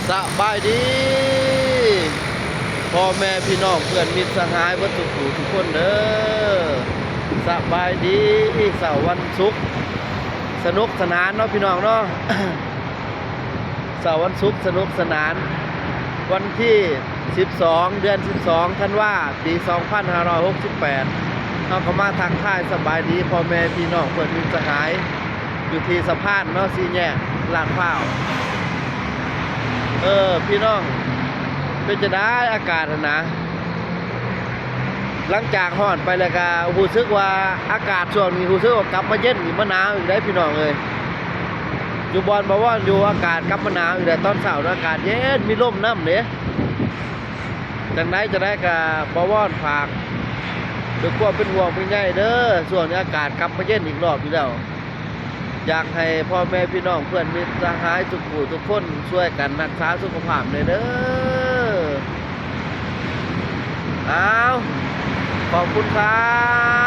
ສະບາຍດີ ພໍ່ແມ່ພີ່ນ້ອງ ເພື່ອນມິດສະຫາຍເບິດທຸກຜູ້ທຸກຄົນເດີ. ສະບາຍດີ ເຊົ້າວັນສຸກ ສະໜຸກສະໜານເນາະພີ່ນ້ອງເນາະ. ເຊົ້າວັນສຸກສະໜຸກສະໜານ ວັນທີສິບສອງ ເດືອນສິບສອງ ທັນວາ ປີ ສອງພັນຫ້າຮ້ອຍຫົກສິບແປດ ເຮົາກໍມາທັກທາຍສະບາຍດີພໍ່ແມ່ພີ່ນ້ອງເພື່ອນມິດສະຫາຍ ຢູ່ທີ່ສະພານເນາະ ສີ່ແຍກລາດພ້າວ. ເອີ ພີ່ນ້ອງ ເປັນຈັ່ງໃດອາກາດຫັ້ນນະ? ຫຼັງຈາກຮ້ອນໄປແລ້ວກະຮູ້ສຶກວ່າອາກາດຊ່ວງນີ້ຮູ້ສຶກວ່າກັບມາເຢັນອີກ ມາໜາວອີກໄດ໋ພີ່ນ້ອງເອີຍ. ຢູ່ບ່ອນບ່າວວອນຢູ່ອາກາດກັບມາໜາວອີກແລ້ວ ຕອນເຊົ້ານະອາກາດເຢັນ ມີລົມນຳເດ້. ຈັ່ງໃດຈັ່ງໃດກະບ່າວວອນຝາກດ້ວຍຄວາມເປັນຫ່ວງເປັນໃຍເດີ ຊ່ວງນີ້ອາກາດກັບມາເຢັນອີກລອບຢູ່ແລ້ວ. ຢາກໃຫ້ພໍ່ແມ່ພີ່ນ້ອງເພື່ອນມິດສະຫາຍທຸກຜູ້ທຸກຄົນຊ່ວຍກັນຮັກສາສຸຂະພາບແດ່ເດີ. ອ້າວ ຂອບຄຸນຄັບ.